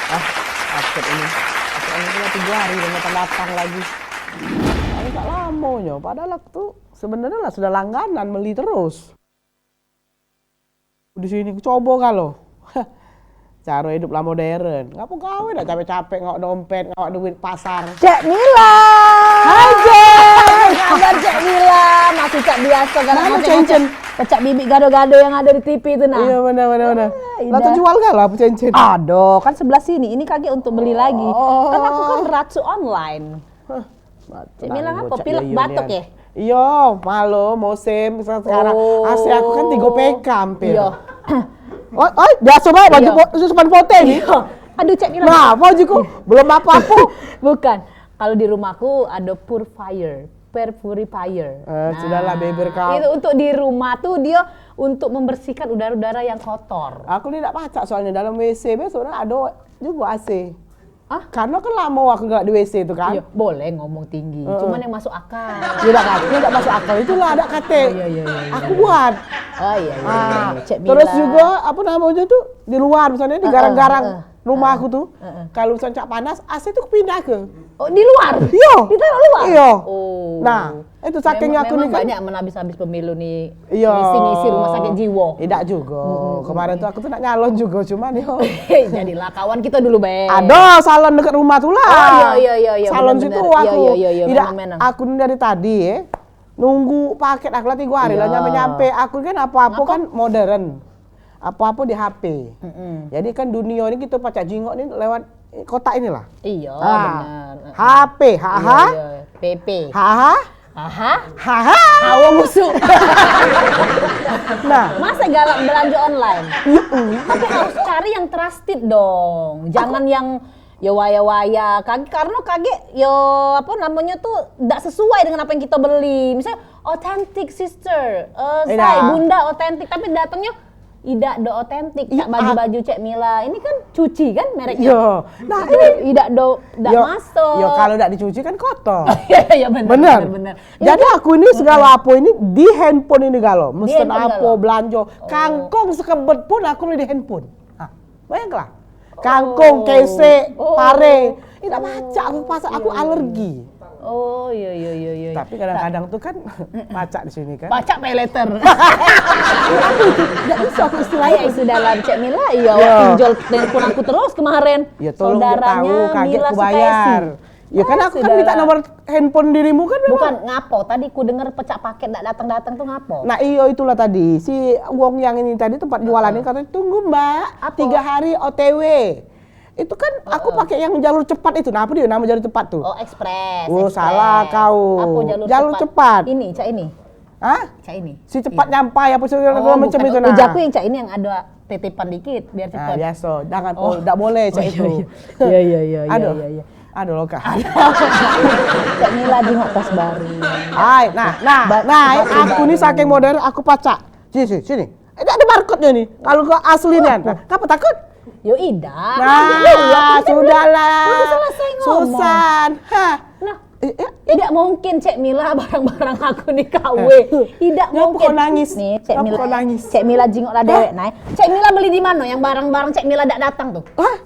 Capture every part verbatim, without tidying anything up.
Ah, sakit ini. Sakit ini kena tiga hari dan datang-datang lagi. Aku tak lamo nyo, padahal aku tu sebenarnya lah sudah langganan beli terus. Di sini ku coba kalo. Cara hidup lah modern. Ngapo gawe dak capek-capek ngawak dompet, ngawak duit pasar. Cek Mila. Hai, Cek. Kabar Cek Mila? Masih cak biasa kan? Mana cincin? Pecak bibik gado-gado yang ada di T V tu nah. Iya, benar, benar, benar. Ah, lah terjual kan lah apa cincin? Ada, kan sebelah sini. Ini kagek untuk beli lagi. Oh. Kan aku kan ratu online. Hah, Cek Mila ngapa? Pilek batuk ya? Iyo, malu musim sekarang. Oh. A C aku kan tiga P K hampir. Iyo. Oi, oi, biasa bae baju supan putih ni. Iyo. Aduh, Cek Mila. Nah, bajuku belum apa-apa. Bukan. Kalau di rumahku ada purifier, purifier. Eh, sudahlah, beber kau. Itu untuk di rumah tu dia untuk membersihkan udara-udara yang kotor. Aku ni dak pacak soalnya dalam W C be sebenarnya ada juga A C. Ah? Karena kan lama aku gak di W C tu kan. Iya, boleh ngomong tinggi. Heeh. Cuman yang masuk akal. Ya dak kate, dak masuk akal itulah dak kate. Oh, iya, iya, iya, iya. Aku buat. Oh, iya, iya, iya. Ah, iya. Cek terus Mila juga apa namanya tu di luar misalnya di garang-garang rumah aku tu. Heeh. Kalau misalnya cak panas, A C tu pindah ke. Oh, di luar? Iya. Di luar? Iya. Oh. Nah, itu saking memang, aku ni memang kan banyak menabis-habis pemilu ni. Iya. Ngisi-ngisi rumah sakit jiwa. Idak juga. Mm-mm. Kemarin tu aku tu nak nyalon juga, cuman yo. Jadilah kawan kita dulu, Be. Ada salon dekat rumah tu lah. Oh, iya, iya, iya, iya, salon benar, situ benar. Aku. Iya, iya, iya, iya, idak, memang, memang. Aku ni dari tadi, eh, nunggu paket aku lah tiga hari lah nyampe-nyampe. Iya. Aku kan apa-apa kan modern. Apa-apa di H P. Mm-mm. Jadi kan dunia ni kita pacak jingok ni lewat kotak inilah. Iya, ah, benar. H P, ha, iya, ha? Iya. P P. Ha, ha? Aha. Haha. Hawa musuh. Nah. Masa galak belanja online? Tapi harus cari yang trusted dong. Jangan yang yo waya-waya. Kage, karena kage yo apa namanya tu dak sesuai dengan apa yang kita beli. Misal authentic sister, eh, say, bunda authentic, tapi datangnya idak do otentik, cak baju-baju Cek Mila. Ini kan cuci kan mereknya? Yo. Nah, ini idak do, dak masuk. Yo, kalau dak dicuci kan kotor. Iya, iya, benar, benar, benar. Jadi aku ini segala apa ini di handphone ini galo. Mesen apa, belanja. Kangkung sekebet pun aku beli di handphone. Nah, bayangkanlah. Kangkung, kesek, pare. Ini dak pacak aku pasal aku alergi. Oh, iya, iya, iya, iya. Tapi kadang-kadang tu kan pacak di sini kan. Pacak pay later. Dak bisa aku istilah itu. Itu dalam Cek Mila, iya, awak pinjol telepon aku terus kemarin. Ya, tolong dia tahu, kaget aku bayar. Ya kan aku kan minta nomor handphone dirimu kan memang. Bukan, ngapo? Tadi ku denger pecak paket dak datang-datang tu ngapo? Nah, iyo itulah tadi. Si wong yang ini tadi tempat jualan ini katanya, "Tunggu, Mbak, tiga hari O T W." Itu kan aku pakai yang jalur cepat itu. Nah, apa dia nama jalur cepat tu? Oh, ekspres. Oh, salah kau. Apa jalur cepat? Jalur cepat. Ini, cak ini. Hah? Cak ini. Si cepat nyampai apa segala macam itu nah. Ujaku yang cak ini yang ada titipan dikit biar cepat. Ah, biasa. Jangan, oh, dak boleh cak itu. Iya, iya, iya, iya, iya. Aduh, lokah. Cak Mila jingok tas baru. Hai, nah, nah, nah, aku ni saking modern aku pacak. Sini, sini, sini. Eh, dak ada barcode-nyo ni. Kalau ke asli nian. Nah, ngapa takut? Yo idak. Nah, sudahlah. Belum selesai ngomong. Susan. Hah. Nah, idak mungkin Cek Mila barang-barang aku ni K W. Idak mungkin. Ngapa kau nangis? Nih, Cek Mila. Ngapa kau nangis? Cek Mila jingok lah dewek, nah. Cek Mila beli di mano yang barang-barang Cek Mila dak datang tu? Hah?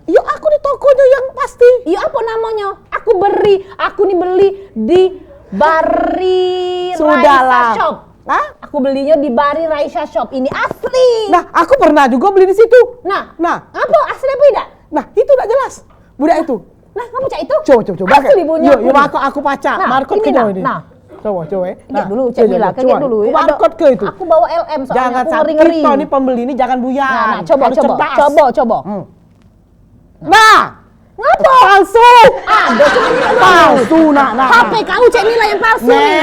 Yo aku di tokonyo yang pasti. Yo apa namonyo? Aku beri, aku ni beli di Bari Raisa Shop. Hah? Aku belinyo di Bari Raisa Shop. Ini asli. Nah, aku pernah juga beli di situ. Nah, nah. Apa asli apa idak? Nah, itu dak jelas. Budak itu. Nah, kamu cak itu? Coba, coba, coba. Asli punya. Yo, yo, aku, aku pacak. Nah, markot ini ke nah, ini. Nah. Coba, coba, eh. Nah, dulu, Cek Mila, coba, kaget dulu. Aku markot ke itu. Aku bawa L M soalnya, aku ngeri-ngeri. Jangan sampai kita ni pembeli ni jangan buyar. Nah, nah, coba, coba. Harus cerdas. Coba, coba. Hmm. Nah. Ngapa? Palsu. Ada cuma palsu, nah, nah. H P kau Cek Mila yang palsu ni.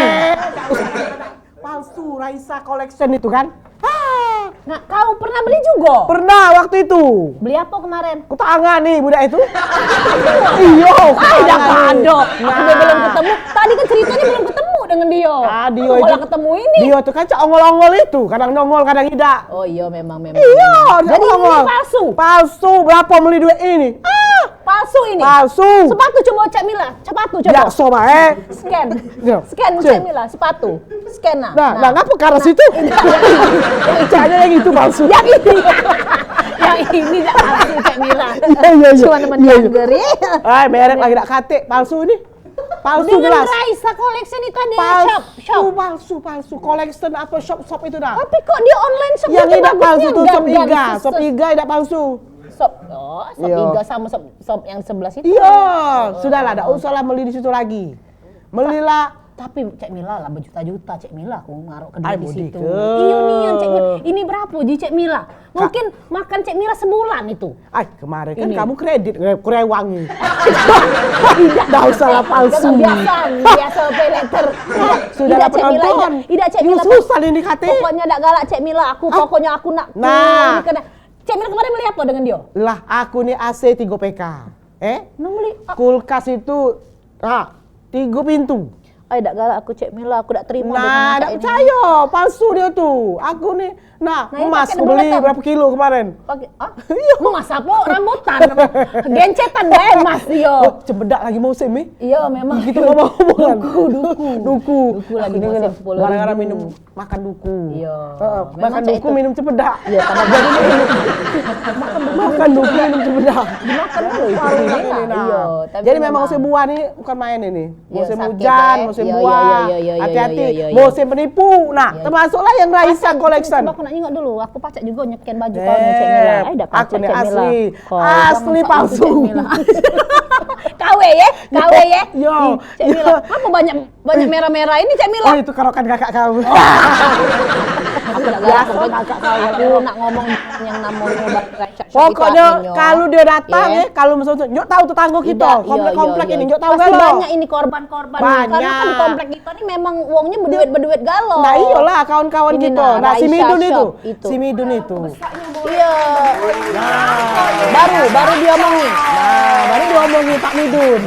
Palsu Raisa Collection itu kan? Hah. Nah, kau pernah beli juga? Pernah waktu itu. Beli apa kemarin? Ku tangani budak itu. Iyo, ah, dah kado. Aku belum ketemu. Tadi kan ceritanya belum ketemu dengan dia. Ah, dia itu. Malah ketemu ini. Dia tu kan cak ongol-ongol itu, kadang nongol, kadang idak. Oh iya, memang, memang. Iya, jadi ini palsu. Palsu, berapa beli duit ini? Ah, palsu ini. Palsu. Sepatu coba Cek Mila, sepatu coba. Biasa bae. Scan. Scan Cek Mila, sepatu. Scan nah. Nah, nah, ngapa ke arah situ? Caknya yang itu palsu. Yang ini. Ini dak palsu, Cek Mila. Iya, iya, iya. Cuma teman Iya, iya. Jangger, ya. Ai, merek lagi dak katik, palsu ni. Palsu Dengan jelas. Raisa Collection itu ada Palsu, shop, shop. Palsu, palsu. Collection apa shop, shop itu dah. Tapi kok dia online shop Yang itu ini dak bagusnya palsu tuh, shop gak Iga. Shop Iga dak palsu. Shop, oh, shop Iya. Iga sama shop, shop yang sebelah situ. Iya, sudahlah, dak usahlah beli di situ lagi. Belilah Tapi Cek Mila lah berjuta-juta Cek Mila aku ngarok ke Ai, di situ. Iyo nian Cek Mila. Ini berapa ji Cek Mila? Mungkin makan Cek Mila sebulan itu. Ai, kemarin kan Ini. Kamu kredit, eh, kurewang ni. Dak usah lah palsu. Biasa, biasa pay later. Sudah Idak, lah Cek Mila, penonton. Idak, Idak, Cek Ini Mila. Susah ini kate. Pokoknya dak galak Cek Mila. Aku Ah. Pokoknya aku nak Nah. Kena. Cek Mila kemarin beli apa dengan dia? Lah, aku ni A C tiga P K. Eh? Nang beli. Kulkas itu, ah, tiga pintu. Ai, dak galak aku Cek Mila, aku dak terima Nah, dak percaya, palsu dia tu. Aku ni, nah, Nah, ini emas pakai aku beli berapa kilo kemarin? Pakai, ah? Iya. Emas apa? Rambutan. Gencetan bae emas dia. Oh, cempedak lagi musim ni. Iya, memang. Gitu ngomong-ngomong kan? Duku, duku. Duku. Duku lagi Aku ni musim kena sepuluh ribu. Gara-gara minum makan duku. Iya. Heeh, Memang makan cak duku itu. Minum cempedak. Iya, tambah Jadi minum. Makan duku minum cempedak. Dimakan dulu itu Baru ini ini, lah. Nah. Iya, tapi Jadi memang memang musim buah ni bukan main ini. Iya, Musim sakit, hujan, eh. musim Iya, buah. iya, iya, iya, iya, Hati-hati. iya, iya, iya. Musim penipu. Nah, Iya. termasuklah yang Raisa Pacak, Collection. Coba aku nak nyingok dulu. Aku pacak juga nyeken baju kau ni, Cek Mila. Eh, Eh, dah aku pacak, ni Cek Mila. asli. Kau Asli jangan palsu. Cek Mila. Kawe ye, kawe ye. Yo. Ih, Cek Mila, Yo. apa banyak Banyak merah-merah ini, Cek Mila. Oh, itu kerokan kakak kau. Aku nak galak, Biasa pokoknya kakak kau. Aku nak ngomong yang namanya Bang Raisa Pokoknya Syafiqah ini, kalau dia datang, Iya. eh, kalau misalnya, nyok tahu tetangga kita, Iya, iya, komplek-komplek iya, ini, iya. nyok tahu Pasti galo. banyak ini korban-korban. Banyak. Karena kan komplek kita ni memang wongnya beduit-beduit galo. Nah, iyalah kawan-kawan Ini kita. nah, Nah, si Raisa Midun itu. Shop itu. Si Midun itu. Iya. Baru, baru diomongi. Nah, baru diomongi Pak Midun.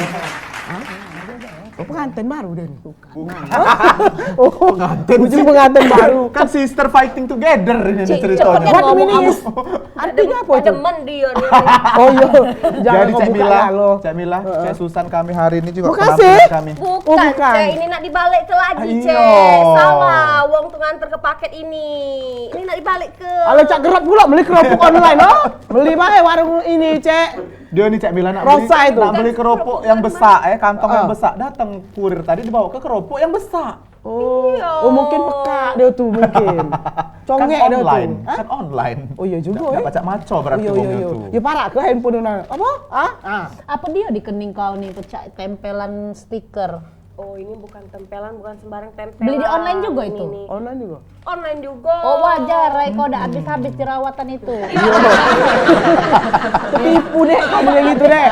Oh, pengantin baru dia ni. Bukan. Oh, pengantin. Ujung pengantin baru. Kan sister fighting together ini Cik, ceritanya. cepet What do you mean ngomong is? Artinya apa tu? Demen dia ni. Oh iya. Jangan Jadi kau Cek buka Mila, lah lo. Cek Mila, Heeh. Cek Susan kami hari ini juga Makasih. penampilan kami. Bukan, Oh, bukan. Cek. Ini nak dibalik ke lagi, Ayo. Cek. Salah. Wong tu nganter ke paket ini. Ini nak dibalik ke Kalau Cak Gerot pula beli kerupuk online, oh. Beli bae warung ini, Cek. Dia ni Cek Mila nak Rosa beli, itu. nak beli keropok yang besak, eh, kantong yang Ah. besak. Datang kurir tadi dibawa ke keropok yang besak. Oh. Iya. Oh, mungkin pekak dia tu, mungkin. Congek Kan dia tu. online, Hah? kan online. Oh, iya juga, Dak, dak eh. pacak maco berarti Iya, iya, wongnya iya. tu. Ya, parak ke handphone tu, nah. Apa? Ah? Ah. Apa dia di kening kau ni, pecak tempelan stiker? Oh, ini bukan tempelan, bukan sembarang tempelan. Beli di online juga Ini itu? nih. Online juga. Online juga. Oh, wajar, Rai, kau dah habis-habis jerawatan itu. Ketipu deh, kamu yang itu deh.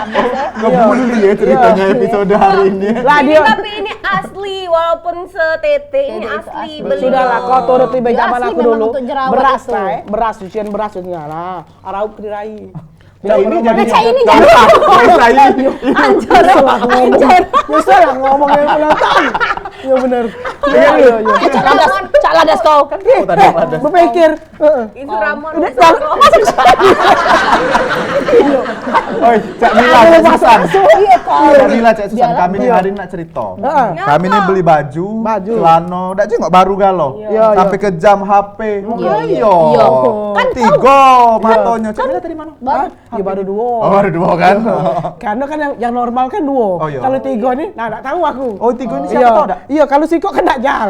Ngebully ya ceritanya Iya. episode hari ini. Lah, Ini dia tapi ini asli, walaupun setete, ini Ini asli, asli. beli. Sudahlah, kau turut di Dia zaman asli aku memang dulu. untuk jerawat Beras itu. lah, eh. Beras, cucian beras, cucian lah. Araup ke dirai. Nah, ini jadi Cak ini jadi. Nah, ini. Hancur. Salah ngomong. Hancur. Ya, salah ngomong yang penonton. Ya, bener. Iya, iya, iya. Cak ladas, Cak ladas kau. Kan dia tadi ladas. Berpikir. Heeh. Itu Ramon Udah, Wisoko. Oi, Cak Mila, Cak Susan. Iya, kau. Cak Mila, Cak Susan, Biarlah. kami ni Iya. hari ni nak cerita. Heeh. Kami ni Ngapa? beli baju, Baju. celana, dak jengok baru galo. Iya. Iya, Sampai iya. ke jam H P. Iya, iya. Iya. Iya. Kan Tiga kau- matonyo. Cak Mila tadi mano? Baru. Hah? Ya, baru dua. Oh, baru dua kan? Karena kan yang, yang normal kan dua. Oh, iya. Kalau tiga ni, nah, tak tahu aku. Oh, tiga ni siapa Iya. tahu tak? Iya, kalau sikok kan tak jal.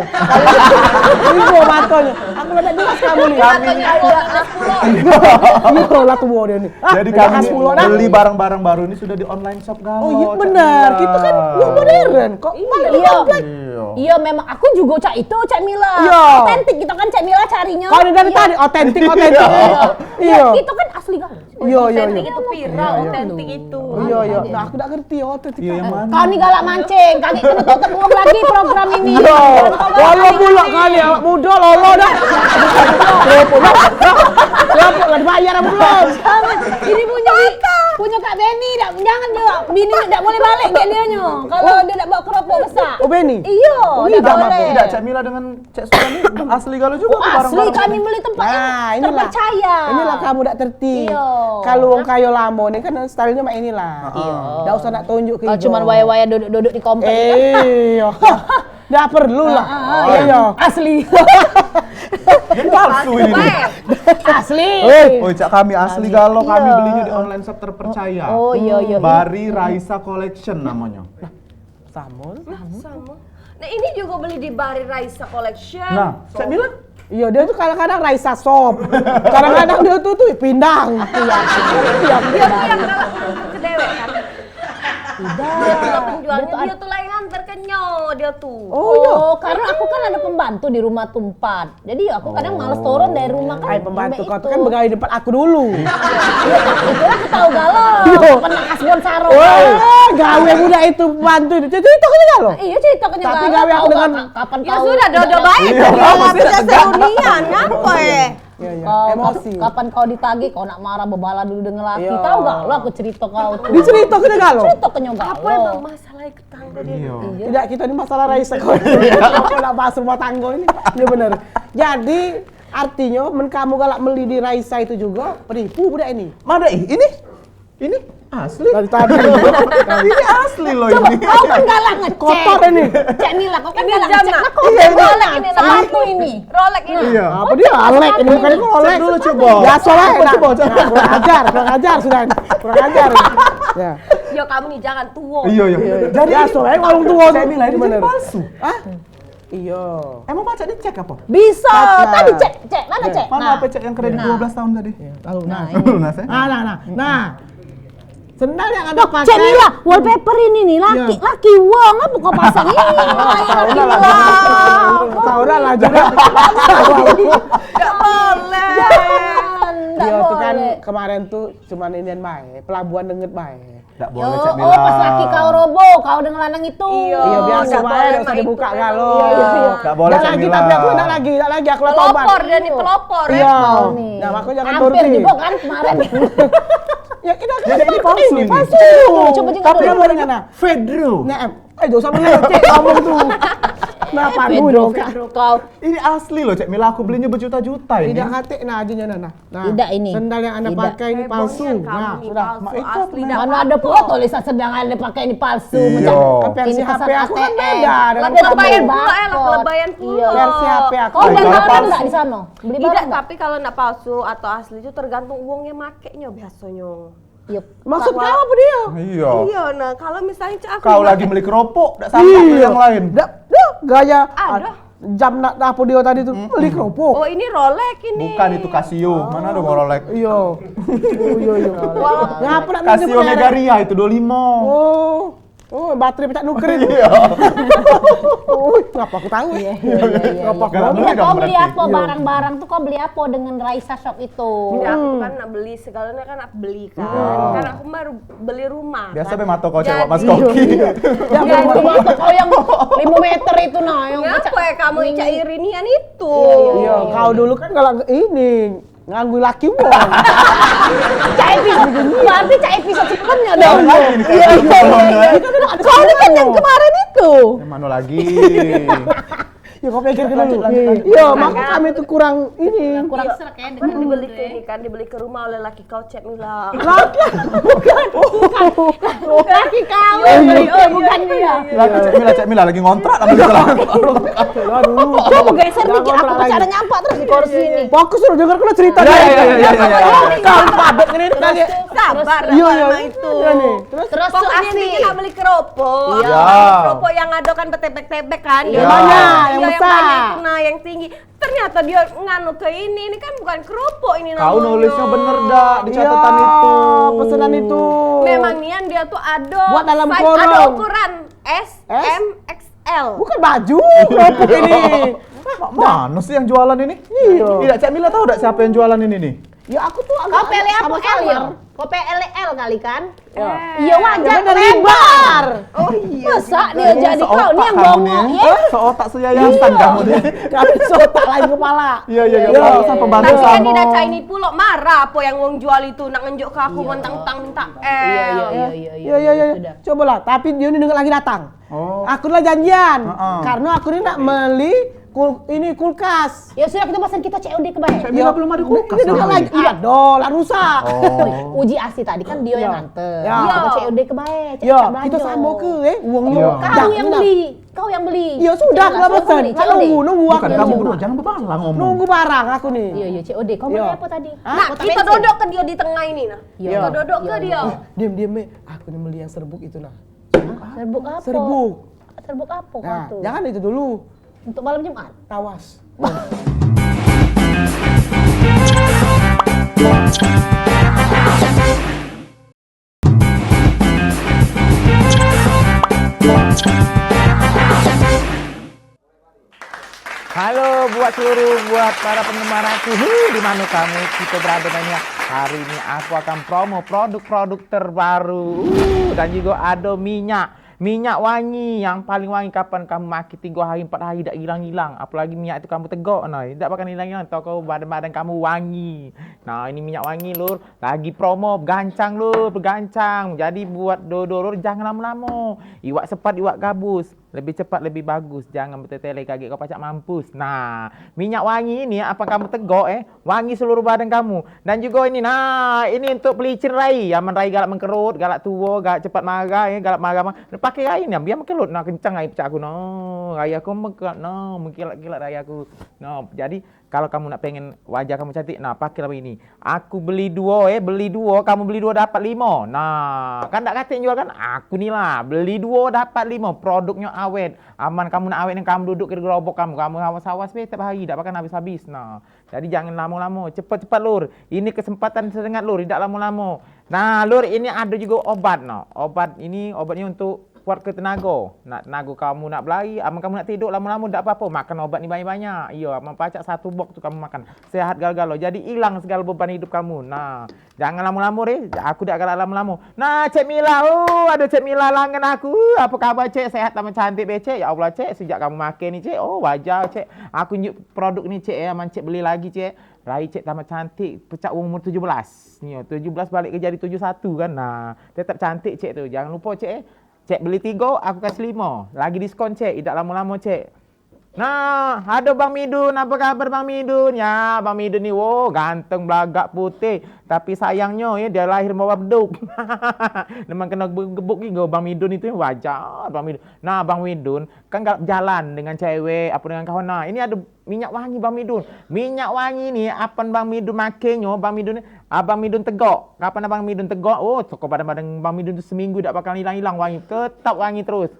Tiga matonyo. Aku dak jelas kamu ni. Kami ni Iya, iya lah tua dia ni. Ah, Jadi dah kami sepuluh dah. beli barang-barang baru ni sudah di online shop galo, Oh, iya, Cak benar. Mila. Kita kan wah modern. Kok Iya. mana di Iya. komplek? Iya. Iya, memang aku juga cak itu, Cak Mila. Iya. Otentik kita kan, Cak Mila carinya. Kau ni dari Iya. tadi otentik, otentik. Iya. Iya. Iya. Itu kan asli kan? Iya, iya, Otentik iya. itu viral, Iya, iya. otentik itu. Iya, iya. Nah, aku dak ngerti otentik. Iya, yang mana? Kau ni galak mancing, kagek kena tutup uang lagi program ini. Iya. Jangan kau galak Walau mancing pula kali. kali awak muda lolo dah. Berapa lah? Berapa lah dibayar apa belum? Jangan. Ini punya punya Kak Beni dak, jangan dia. Bini dak boleh balik ke dia nyo. Kalau Oh. dia dak bawa keropok besar. Oh, Beni? Iya, Oh, dak iya, boleh. Tidak, Cak Mila dengan Cek Susan ni asli galo juga Oh, tu asli barang-barang kami ni. beli tempat Nah, yang inilah. terpercaya. Inilah kamu dak terti. Iya. Kalau wong kayo lamo ni kan stylenya mak inilah. Iya. Dak usah nak tunjuk ke Kalau hijau. cuman waya-waya duduk-duduk di komplek kan. Eh, iya. Dah perlu lah. Ah, ah, ah, Iya. iya. Asli. Ini palsu ini nih. Asli. Oi, cak kami asli galo, kami belinyo di online shop terpercaya. Oh, iya, iya. Bari Raisa Collection namonyo. Samo. Nah, samo. Nah, ini juga beli di Bari Raisa Collection. Nah, cak bilang. Iya, dia tuh kadang-kadang Raisa Shop. Kadang-kadang dia tuh, tuh pindang. Iya, iya. Dia tuh yang kalau ke dewek kan. Tidak. Dia tuh penjualnya, dia tuh layangan terkenyot, dia tuh. Oh, iya. Oh, karena aku kan ada pembantu di rumah tuh empat. Jadi aku kadang males turun dari rumah kan. Ai, pembantu kau tuh kan begawe di tempat aku dulu. Iya, itu aku tahu galo. Iya. Pernah kasbon saro. Wah, gawe budak itu pembantu itu. Cerita, cerita ke galo. Iya, cerita ke galo. Tapi gawe aku dengan ka-, kapan kau sudah dodo baik. Iya, maksudnya seunian, ngapa ya? Iya, iya. Kau emosi. Kap-, kapan kau ditagih, kau nak marah bebala dulu dengan laki. Iya. Tahu galo aku cerita kau tuh. Dicerita ke galo. Cerita ke galo. Apa emang masalah Iya. Tidak, kita ini masalah raisa kok. Aku nak bahas rumah tangga ini. Ya benar. Jadi, artinya men kamu galak meli di Raisa itu juga, penipu budak ini. Mana ih? Ini? Ini asli. Dari tadi. Ini asli loh ini. Kau kan galak ngecek. Kotor ini. Cek Mila, kau kan galak ngecek. Nah, kau galak ini, sepatu ini. Rolex ini. Iya. Apa dia? Alek ini bukan Rolex. Cek dulu coba. Biasa lah. Coba, coba. Nah, kurang ajar, kurang ajar sudah ini. Kurang ajar. Ya. Ya kamu nih jangan tuo. Iya, iya. Jadi biasa lah, warung tuo. Cek Mila ini jadi palsu. Hah? Iya. Emang pacak dicek apa? Bisa. Tadi cek, cek. Mana cek? Mana apa cek yang kredit dua belas tahun tadi? Tahu nah. Lunas ya? Nah, nah, nah. Nah. Sendal yang ada pakai. Cek Mila, wallpaper ini nih laki, laki wong apa kau pasang ini? Tahu lah. Tahu lah juga. Enggak boleh. Jangan, enggak boleh. Dia tuh kan kemarin tuh cuman inian bae, pelabuhan denget bae. Dak boleh, Cek Mila. Oh, pas laki kau robo, kau dengan lanang itu. Iya, biasa bae, dak usah dibuka galo. Iya, iya. Dak boleh, Cek Mila. Dak lagi, tapi aku dak lagi, dak lagi, aku lah tobat. Pelopor dia nih, pelopor. Iya. Nah, makanya jangan turuti. Hampir juga kan kemarin. Ya, kita kan jadi palsu ini. Palsu. Coba juga. Tapi yang mana? Fedro. Nah, em, eh, dosa bener, Cek, ngomong tuh. Nah, Fedro, Fedro kau. Ini asli loh, Cek Mila, aku belinya berjuta-juta ini. Tidak hati nah aja nah. Nah, tidak ini. Sendal yang anda pakai ini palsu. Nah, sudah. Mana ada pula tulisan sendal yang anda pakai ini palsu? Iya. Macam versi H P aku kan beda dengan lebayan pula ya, lebayan pula. Iya. Versi H P aku. Kau beli barang enggak di sana? Beli barang enggak? Tidak, tapi kalau nak palsu atau asli itu tergantung uangnya makainya biasanya. Yep. Maksud kau apa dia? Iya. Iya, nah kalau misalnya cak aku kau lagi beli keropok, dak sampai beli yang lain. Dak, dak gaya. Ada. Jam nak apa dia tadi tuh? Beli keropok. Oh, ini Rolex ini. Bukan itu Casio. Mana ada Rolex? Iya. Oh, iya, iya. Ngapa nak Casio Megaria itu dua lima. Oh. Oh, baterai pecak nuker itu. Iya. Oh, ngapa aku tahu? Iya, iya, iya. Ngapa aku tahu? Kau beli apa barang-barang tuh, kau beli apa dengan Raisa Shop itu? Enggak, aku kan nak beli segalanya kan nak beli kan. Kan aku baru beli rumah. Biasa be mato kau cewek mas koki. Jadi mato kau yang lima meter itu nah, yang ngapa ya kamu cak irinian itu? Iya, kau dulu kan kalau ini nganggu laki wong. Cak Epi, berarti Cak Epi sebelumnya dong. Iya, iya, iya. Kau ini kan yang kemarin itu. Yang mana lagi? Ya kau pikir dulu. Iya, maka kami tuh kurang ini. Kurang serak ya. Kan dibeli ke ini kan, dibeli ke rumah oleh laki kau, Cek Mila. Laki, bukan, bukan. Laki kau yang beli, bukan dia. Laki Cek Mila, Cek Mila lagi ngontrak, lagi jalan. Coba geser dikit, aku cara nyampak terus di kursi ini. Fokus dulu, denger dulu cerita. Iya, iya, iya, iya. Kau padat ini tadi. Sabar, iya, iya, itu. Terus, terus pokoknya nih kita beli keropok. Iya. Keropok yang ada kan betebek-tebek kan. Iya. Banyak, yang besar. Nah, yang tinggi. Ternyata dia nganu ke ini, ini kan bukan keropok ini namanya. Kau nulisnya bener dak di catatan itu? Pesanan itu. Memang nian dia tuh ada size, ada ukuran S, M, X L. Bukan baju, keropok ini. Mak mana sih yang jualan ini? Iya. Tidak, Cak Mila tahu dak siapa yang jualan ini nih? Ya aku tuh agak. Kau pilih apa, L ya? Kau pilih L kali kan? Iya, wajar lebar. Oh iya. Masa dia jadi kau ni yang bongok ya? Seotak seyayasan kamu ni. Kami seotak lain kepala. Iya, iya, iya. Tapi kan tidak cak ini pulo, marah apa yang wong jual itu nak ngenjuk ke aku mentang-mentang minta L. Iya, iya, iya. Cobalah, tapi dia ni dengan lagi datang. Oh. Aku lah janjian. Karena aku ni nak meli kul-, ini kulkas. Ya sudah, kita pesan kita C O D ke bae. Cak Mila belum ada kulkas. Ini lagi. Ada lah rusak. Oh. Uji asli tadi kan dia yang nganter. Ya. Kita C O D ke bae. Ya, kita sama ke eh? Uangnya. Kau yang beli. Kau Yang beli. Ya sudah, aku lah pesen. Nggak nunggu, nunggu aku. Bukan kamu berdua, jangan bebalah ngomong. Nunggu barang aku nih. Iya, iya, C O D. Kau beli apa tadi? Hah? Nah, kita dodok ke dia di tengah ini, nah. Iya. Kita dodok ke dia. Diam, diam, Mek. Aku nih beli yang serbuk itu, nah. Serbuk apa? Serbuk. Serbuk apa kau tuh? Nah, jangan itu dulu. Untuk malam Jumat? Tawas. Halo buat seluruh, buat para penggemar aku, huh, di mana kamu kita berada banyak. Hari ini aku akan promo produk-produk terbaru. Uh, dan juga ada minyak, minyak wangi yang paling wangi. Kapan kamu makai tiga hari, empat hari dak hilang-hilang. Apalagi minyak itu kamu tegok, nah, dak bakal hilang-hilang. Toko badan-badan kamu wangi. Nah, ini minyak wangi, Lur. Lagi promo, begancang, Lur, begancang. Jadi buat dodol, Lur, jangan lama-lama. Iwak sepat, iwak gabus. Lebih cepat, lebih bagus. Jangan betetele, kagek kau pacak mampus. Nah, minyak wangi ini apa kamu tegok, eh? Wangi seluruh badan kamu. Dan juga ini, nah, ini untuk pelicin rai. Aman rai galak mengkerut, galak tuo, galak cepat marah, eh, galak marah. Pakai rai ni, biar mengkerut. Nah, kencang rai pecah aku. Nah, rai aku mengkerut. Nah, mengkilat-kilat rai aku. Nah, jadi kalau kamu nak pengen wajah kamu cantik, nah, pakai lah ini. Aku beli duo, eh, beli duo, kamu beli duo dapat limo. Nah, kan dak katek jual kan? Aku ni lah, beli duo dapat limo. Produknyo awet. Aman kamu nak awet ni, kamu duduk ke gerobok kamu. Kamu awas-awas be tiap hari, dak akan habis-habis. Nah, jadi jangan lamo-lamo, cepet-cepet, Lur. Ini kesempatan sedengat, Lur, dak lamo-lamo. Nah, Lur, ini ada juga obat, no. Obat ini, obatnya untuk kuat ke tenago. Nak tenago kamu nak belai, amun kamu nak tiduk lamo-lamo dak apo-apo, makan obat ni banyak-banyak. Iyo, amun pacak satu box tu kamu makan. Sehat galo-galo. Jadi ilang segalo beban hidup kamu. Nah, jangan lamo-lamo deh. Aku dak galak lamo-lamo. Nah, Cek Mila. Oh, aduh Cek Mila langen aku. Apo kabar, Cek? Sehat tambah cantik be, Cek. Ya Allah, Cek, sejak kamu make ni, Cek. Oh, wajar, Cek. Aku njuk produk ni, Cek, ya. Aman Cek beli lagi, Cek. Rai Cek tambah cantik, pecak umur tujuh belas. Ni, tujuh belas balik ke jadi tujuh satu kan. Nah, tetap cantik, Cek, tu. Jangan lupo, Cek, eh. Cek beli tigo, aku kasih limo. Lagi diskon, Cek. Idak lamo-lamo, Cek. Nah, aduh Bang Midun, apa kabar Bang Midun? Ya, Bang Midun ni, wo, ganteng, belagak, putih. Tapi sayangnyo, ya, dia lahir bawa beduk. Memang kena gebuk-gebuk ni, Bang Midun itu wajar, Bang Midun. Nah, Bang Midun kan galak jalan dengan cewek, apa dengan kawan. Nah, ini ada minyak wangi Bang Midun. Minyak wangi ni, apan Bang Midun makenyo, Bang Midun ni, Abang Midun tegok. Kapan Abang Midun tegok? Oh, toko badan-badan Bang Midun tu seminggu dak bakal hilang-hilang wangi. Tetap wangi terus.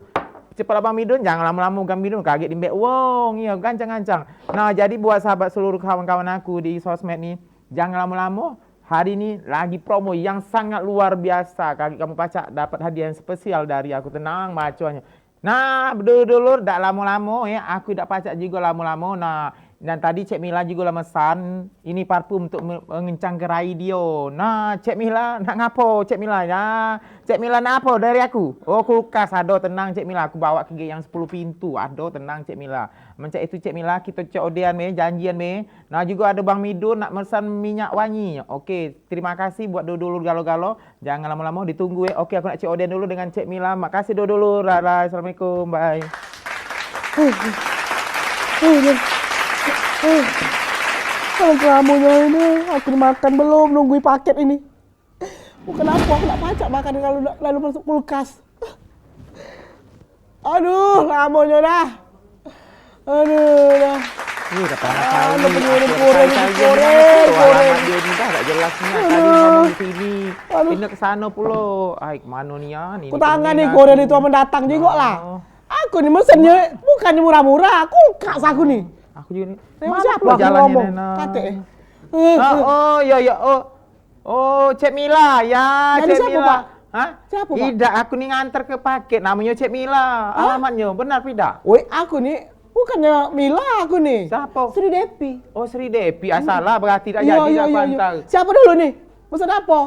Cepatlah Bang Midun, jangan lamo-lamo Bang Midun, kagek dimbek wong. Iyo, gancang-gancang. Nah, jadi buat sahabat seluruh kawan-kawan aku di sosmed ni, jangan lamo-lamo. Hari ni lagi promo yang sangat luar biasa. Kagek kamu pacak dapat hadiah yang spesial dari aku. Tenang, bacoanyo. Nah, bedulur-dulur, dak lamo-lamo, ya. Aku dak pacak jugo lamo-lamo. Nah, dan tadi Cek Mila jugo lah mesan ini parfum untuk me-, mengencangke rai dio. Nah, Cek Mila, nak ngapo, Cek Mila, ya? Cek Mila, nak apo dari aku? Oh, kulkas, ado, tenang, Cek Mila. Aku bawa ke yang sepuluh pintu. Ado, tenang, Cek Mila. Mencak itu, Cek Mila, kito C O D-an be, janjian be. Nah, jugo ado Bang Midun nak mesan minyak wangi. Oke, terima kasih buat dulur-dulur galo-galo. Jangan lamo-lamo, ditunggu, eh. Oke, aku nak C O D dulu dengan Cek Mila. Makasih dulu, dulu. Rai, rai. Assalamualaikum. Bye. Kalau kelamonyo ini, aku makan belum, nunggu paket ini. Bukan apo, aku nak pacak makan kalau lalu masuk kulkas. Aduh, lamonyo dah. Aduh, dah. Ih, dah panas kali. Aduh, pengirim goreng, goreng, goreng. Alamat dia ni dah tak jelas nian. Tadi ngomong di sini. Aduh. Pindah ke sana pulo. Ai, ke mano nian? Ku tangan ni goreng itu amen datang jengok lah. Aku ni mesennyo bukan murah-murah, kulkas aku ni. Aku juga ni. Mano pulo aku jalannyo ngomong? Katek, eh. Ah, oh, ya, ya, oh. Oh, Cek Mila, ya, Cek Mila. Hah? Siapa, Pak? Idak, aku ni nganter ke paket, namonyo Cek Mila. Hah? Alamatnyo, benar, Pida? Woi, aku ni bukannyo Mila aku ni. Siapa? Sri Devi. Oh, Sri Devi, ah, salah berarti, dak jadi dak aku antar. Siapa dulu ni? Pesan apo?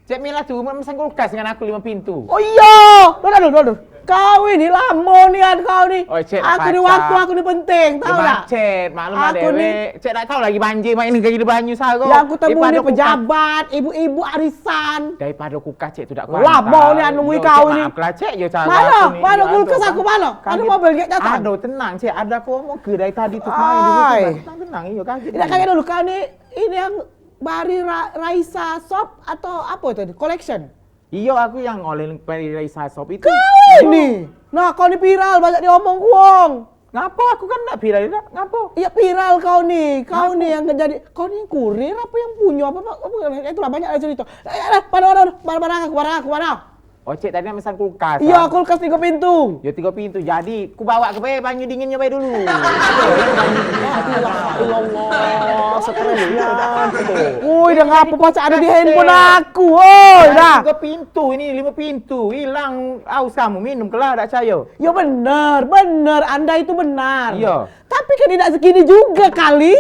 Cek Mila tu mesan kulkas dengan aku lima pintu. Oh iyo, dulu, dulu, dulu. Kau ini lamo nian kau ni. Oi, Cek, aku ni waktu aku ni penting, tau dak? Macet, maklum lah dewek. Cek dak tau lagi banjir, mak ini gaya banyu sago. Yang aku temui ni pejabat, ibu-ibu arisan. Daripada kulkas, Cek, tu dak kuat. Lamo nian nunggu kau ni. Maaf lah, Cek, yo cara aku ni. Mano? Mano kulkas aku, mano? Ado mobil gek datang. Ado, tenang, Cek, ado aku mau ke dari tadi tu, main dulu. Tenang, tenang, iyo, kaget. Dak kaget dulu kau ni, ini yang Bari Ra-, Raisa Shop atau apo tadi? Collection? Iyo, aku yang oleh Peri Raisa Shop itu. Kau ini. Nah, kau ni viral, banyak diomong wong. Ngapo? Aku kan ndak viral dak. Ngapo? Iya, viral kau ni. Kau ni yang jadi, kau ni kurir apa yang punyo apa, apa, apa, itulah banyak lah cerita. Eh, eh, eh, mana, mana, mana, barang, barang aku, barang aku, mana? Oh, cek tadi nak mesan kulkas. Iya, ah? Kulkas tiga pintu. Ya, tiga pintu. Jadi, ku bawa ke bae banyu dinginnyo bae dulu. Allah, stres. Woi, dah ngapo pacak ada di handphone aku? Woi, dah. Tiga pintu ini, lima pintu. Hilang aus kamu, minum kelah dak cayo. Ya benar, benar. Anda itu benar. Iya. Tapi kan tidak segini juga kali.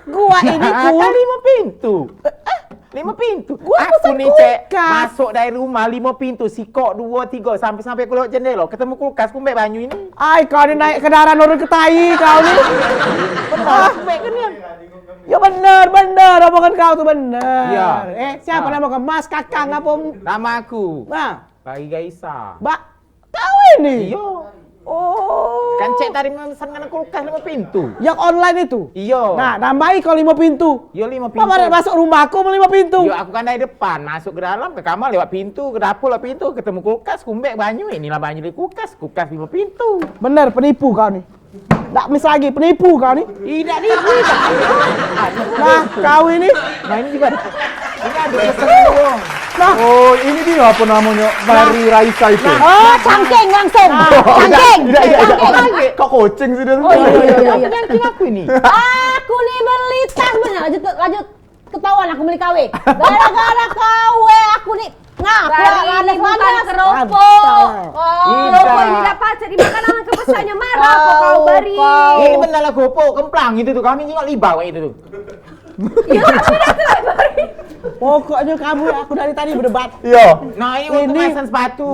Gua ini kan lima pintu. Eh, eh? Lima pintu. Gua aku pesan ni, Cek, kulkas. Masuk dari rumah lima pintu, sikok dua, tiga, sampai-sampai keluar jendela, ketemu kulkas, kumbek banyu ini. Ai, kau ni naik kendaraan orang ke tai kau ni. Benar, kumbek kan, kan? Ya benar, benar. Omongan kau tu benar. Iya. Eh, siapa nama kau? Mas, Kakang apa? Nama aku. Nah. Bagi Gaisa. Bak, kau ini? Iyo. Oh. Kan cek tadi memesan dengan kulkas lima pintu. Yang online itu? Iyo. Nah, nambahi kau lima pintu. Iyo, lima pintu. Apa masuk rumah aku lima pintu? Iyo, aku kan dari depan, masuk ke dalam, ke kamar lewat pintu, ke dapur lewat pintu, ketemu kulkas, kumbek banyu, inilah banyu di kulkas, kulkas lima pintu. Bener, penipu kau ni. Dak mis lagi, penipu kau ni. Ih, dak nipu, dak. Nah, kau ini. Nah, ini juga ada. Ini ada pesan uang. Nah. Oh, ini dia apa namanya? Mari Raisa itu. Oh, cangking langsung. Cangking. Tidak, tidak, tidak. Cangking. Kok kucing sih dia? Oh, iya, iya, iya, iya. Yang aku ini. Aku ni beli tas bener. Lanjut, lanjut. Ketahuan aku beli K W. Gara-gara K W aku ni ngapa lanes-lanes. Keropok. Oh, keropok ini dapat jadi makanan ke besarnya marah kok kau bari. Ini benar lah keropok, kemplang itu tu. Kami jingok libau itu tu. Pokoknya kamu, aku dari tadi berdebat. Iya. Nah, ini untuk mesan sepatu.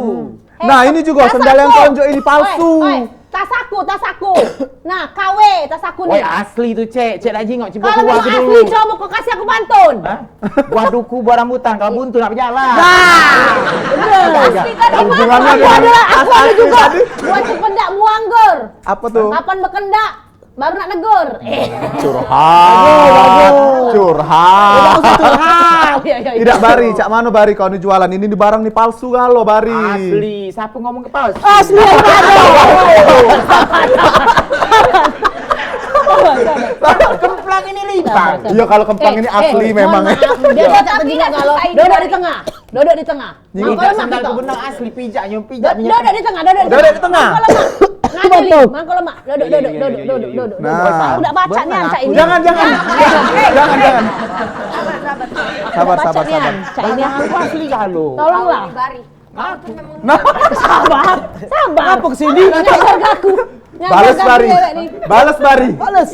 Nah, ini juga sendal yang kau tunjuk ini palsu. Oi, oi, tas aku, tas aku. Nah, K W tas aku ni. Oi, asli tu, Cek. Cek dak jingok, cuba keluar dulu. Kalau asli, coba kau kasih aku pantun. Hah? Buah duku, buah rambutan, kalau buntu nak berjalan. Nah, bener. Asli tadi. Hubungannya aku ada, aku ada juga. Buah cempedak, buah anggur. Apa tuh? Kapan bekendak? Baru nak negur. Eh. Curhat. Bagus, bagus. Curhat. Bagus, curhat. Iya, iya, iya. Tidak bari, cak mano bari kau ni jualan ini, di barang ni palsu galo bari. Asli, siapa ngomong ke palsu? Asli, aduh. Kemplang ini libang. Iya, kalau kemplang ini asli memang. Dia tak terjenguk kalau duduk di tengah. Duduk di tengah. Mangko lemak kita. Benar asli pijak nyum pijak. Duduk di tengah, duduk di tengah. Duduk di tengah. Ngadili, mangko lemak. Duduk, duduk, duduk, duduk, duduk. Nah. Udah baca ni, Cak ini. Jangan, jangan. Jangan, jangan. Sabar, sabar, sabar. Cak ini. Aku asli galo. Tolonglah. Nah. Sabar, sabar. Apa ke sini? Ngajar aku. Bales bari. Bales bari. Bales.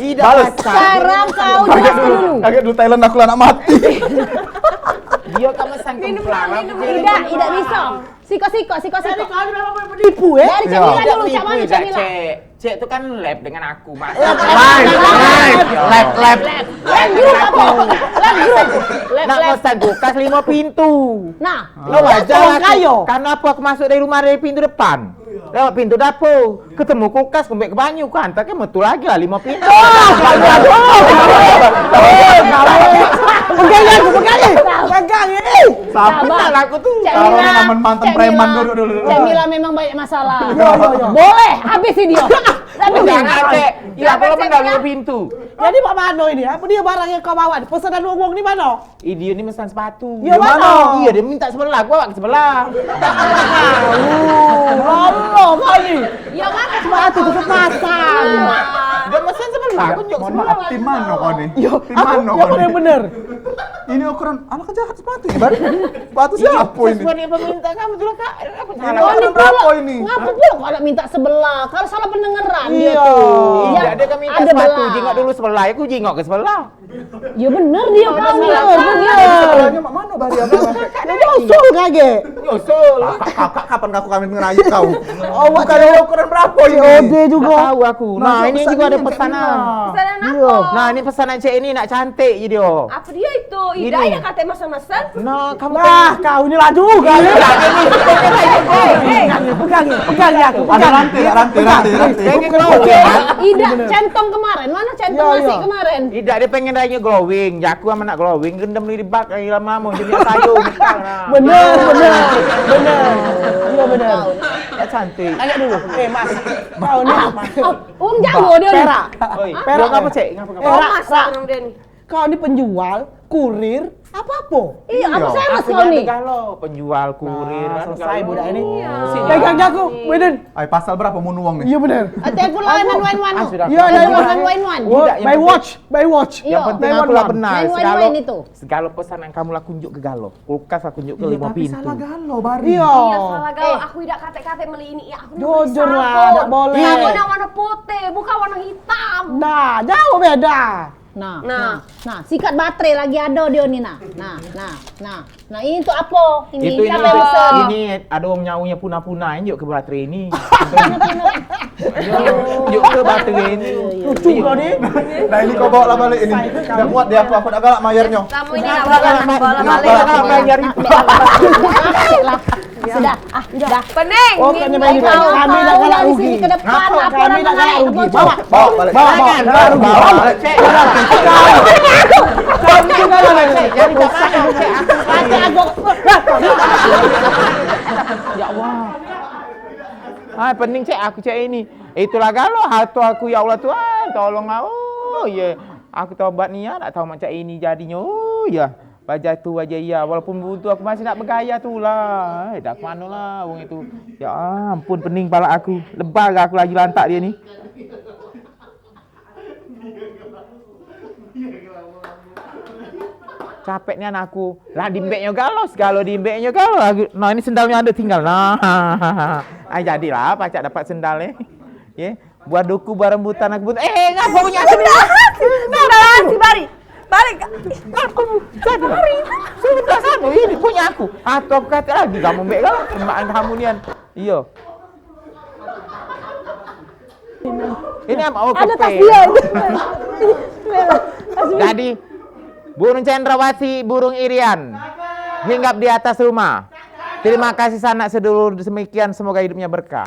Sekarang kau jelaskan dulu. Kaget dulu Thailand aku lah nak mati. Dia kan mesan kemplang. Tidak, tidak bisa. Siko, siko, siko, siko. Jadi kau ni memang penipu, eh? Dari Camila dulu, cak mano Camila? Cek, cek tu kan lab dengan aku, Mas. Lab, lab, lab. Lab group apa? Lab group. Nak mesan kulkas lima pintu. Nah, lo wajar lah. Karena apa aku masuk dari rumah dari pintu depan? Lewat pintu dapur, ketemu kulkas, kumbek ke banyu, ku antar ke metu lagi lah lima pintu. Pegang aku, pegang. Pegang ini. Sabar lah aku tu. Kalau ni namen mantan preman dulu, dulu. Cak Mila memang banyak masalah. Boleh, habis dia. Jangan, Cek. Ya, aku lo lima pintu. Jadi, mak mano ini? Apa dia barang yang kau bawa? Pesanan wong ni mano? Ih, dia ni mesan sepatu. Yo, mano? Iya, dia minta sebelah, gua awak ke sebelah. Tahu. Allah kali. Yo, mano? Sepatu tu pasang. Dia mesan sebelah, aku nyok sebelah. Tim mano kau ni? Yo, tim mano kau ni? Yang bener. Ini ukuran anak jahat sepatu ini, Bang. Sepatu siapa ini? Sesuai dengan permintaan kamu tu lah, Kak. Ini ukuran berapa ini? Ngapa pula kau nak minta sebelah? Kalau salah pendengaran dia tu. Iya, dia kan minta sepatu, jingok dulu sebelah, aku jingok ke sebelah. Ya bener dia, bener, bener. Sebelahnya mak mano bari apa? Dia nyusul kage. Nyusul. Kakak, kakak, kapan aku kawin dengan ayu kau? Oh, bukan ada ukuran berapa ini? C O D juga. Tahu aku. Nah, ini juga ada pesanan. Pesanan apa? Nah, ini pesanan cek ini nak cantik je dia. Apa dia itu? Ida yang kata mesen-mesen. Nah, kamu. Nah, kau ini laju kali. Pegang, Pegang ya aku, ada pegang. Rantai, rantai, rantai, rantai. Pengen glowing. Idak centong kemarin, mana centong nasi kemarin? Idak, dia pengen raya glowing. Jaku amen nak glowing, gendam di bak lagi lama-lama jadi sayur. Bener, bener, bener. Iya bener. Ya cantik. Tanya dulu. Eh Mas, kau ni apa? Wong Jawa dia ni. Perak. Oi, perak apa, Cek? Ngapa, ngapa? Perak, Mas, dia ni. Kau ni penjual, kurir, apa-apa? Iya, apa sales kau ni? Galo, penjual, kurir, nah, selesai budak ini. Iya. Pegang jaku, Biden. Ai, pasal berapa mun uang ni? Iya benar. Telepon lah nine one one. Ah, sudah. Iya, nine one one. By watch, by watch. Yang penting aku lah benar. Nine one one itu. Segalo pesan yang kamu lah kunjuk ke galo. Kulkas lah kunjuk ke lima pintu. Iya, tapi salah galo, Bari. Iya, salah galo. Aku idak katek-katek meli ini. Ya, aku ni jujur lah, dak boleh. Warna putih, bukan warna hitam. Nah, jauh beda. Nah, nah, nah, sikat baterai lagi ado dio ni nah. Nah, nah, nah. Nah, ini untuk apo? Ini siapo yang mesen? Ini ado wong nyaunyo punah-punah, njuk ke baterai ini. Njuk ke baterai ini. Lucu kau ni. Nah, ini kau bawa lah balik ini. Dak muat dia aku, aku dak galak mayarnyo. Kamu ini dak galak, bawa lah balik. Dak galak mayar itu. Sudah, ah, sudah. Pening. Oh, kami dak galak rugi. Kami dak galak rugi. Bawa, bawa, bawa, bawa. Dak galak rugi. Bawa. Ya Allah. Ah, pening, Cek, aku, Cek, ini. Itulah galo harto aku, ya Allah Tuhan, tolonglah. Oh, ya. Aku tobat niat, dak tau macam ini jadinyo. Oh, ya. Bajai tu, bajai iya. Walaupun buntu, aku masih nak begaya tu lah. Eh, dah ke mano lah wong itu. Ya ampun, pening pala aku. Lebar aku laju lantak dio ni. Capek nian aku. Lah dimbeknyo galo, segalo dimbeknyo galo. Aku, nah, ini sendalnyo ado tinggal. Nah. Ai jadilah pacak dapat sendal eh. Ye. Buah duku, buah rambutan, aku butuh. Eh, ngapo punya aku ni? Sendal si Bari. Balik. Aku butuh. Sudah sano ini punya aku. Atau kata lagi kamu mbek kau, makan kamu nian. Iyo. Ini apa? Oh, ada tas dia. Jadi burung cendrawasih, burung irian hinggap di atas rumah. Terima kasih sanak sedulur, semikian, semoga hidupnya berkah.